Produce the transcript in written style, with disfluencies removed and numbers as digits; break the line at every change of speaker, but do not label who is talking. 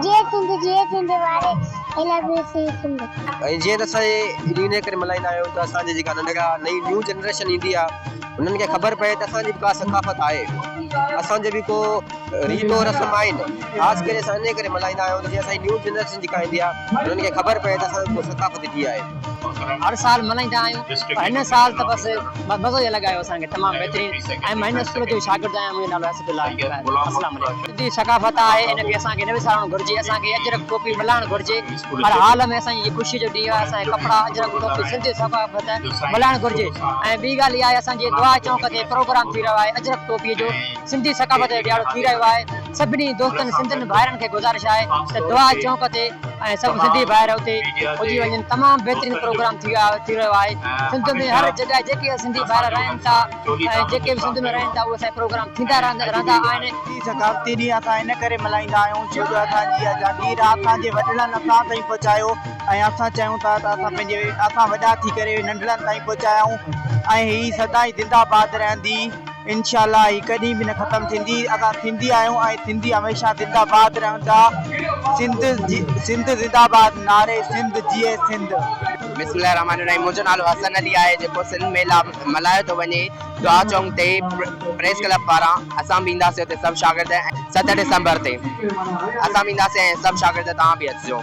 جيئي سنڌ جيئي سنڌ واري I love you C Sindh.
۽ جيئن ته اسان هي ڏينهن انهي ڪري ملهائيندا آهيون ته اسان جي جيڪا ننڍڙا نئين نيو جنريشن ايندي آهي انهن کي خبر پئي ته اسان جي به ڪا ثقافت آهي اسان جو به ڪو ريتو رسم آهن خاص ڪري اسان انهي ڪري ملهائيندا آهيون ته جيئن اسان جي نيو جنريشن جيڪا ايندي آهي انهن کي خبر پئي ته اسان جي ڪو ثقافت ڪيئن آهي.
هر سال ملهائيندا آهيون پر هن سال ته بس مزو ئي الڳ آيو اسان کي تمام بهترين ۽ مان هن اسڪول جو شاگرد آهيان منهنجو نالو اسد الله آهي السلام عليڪم. سنڌي ثقافت آهي ان کي اسان کي نه وسارڻ گهرجي اسان کي اجرڪ ٽوپي ملهائڻ گهرجي هر حال ۾ اسان جي هي خوشي جو ڏينهن آهي اسان کي ڪپڙا اجرڪ ٽوپي سنڌي ثقافت ملهائڻ گهرجي ۽ ٻي ڳالهه اها آهي اسان جي دعا چونڪ تي پروگرام ٿي رهيو آهي اجرڪ ٽوپي جو سنڌي ثقافت جو ڏهاڙو ٿي رهيو آهي سڀني دوستن سنڌين ڀائرن کي گذارش آهي ته دعا چونڪ تي ۽ سڀ سنڌي ڀائر اتي پڄي وڃن تمام بهترين پروگرام ٿي ٿي رهيو آهي سنڌ ۾ هر جڳهه جيڪي سنڌي ڀائر رهن ٿا ۽ جيڪي به سنڌ ۾ رهن ٿا اهي اسان جا پروگرام ٿيندا رهندا آهن.
سنڌي ثقافتي ڏينهن اسان ان ڪري ملهائيندا آهيون ڇو جو اسان جي اها جاگير آهي اسان جي وڏڙن اسان تائين پهچايو ۽ اسان چاهيون ٿا ته اسان پنهنجي اسان وڏا ٿي ڪري ننڍڙن تائين پهچايون ۽ هي سدائين زنده آباد رهندي. انشاء الله هي ڪڏهن به نه ختم ٿيندي اسان سنڌي آهيون ۽ سنڌي هميشه زنده باد رهندا سنڌ سنڌ زنده باد نعري سنڌ جيئي سنڌ.
بسم الله الرحمٰن الرحيم منهنجو نالو حسن علي آهي جيڪو سنڌ ميلا ملهايو ٿو وڃي دعا چونڪ تي پريس ڪلب پاران اسان به اينداسين اتي سڀ شاگرد ۽ ست ڊسمبر تي اسان به اينداسين ۽ سڀ شاگرد توهان به اچجو.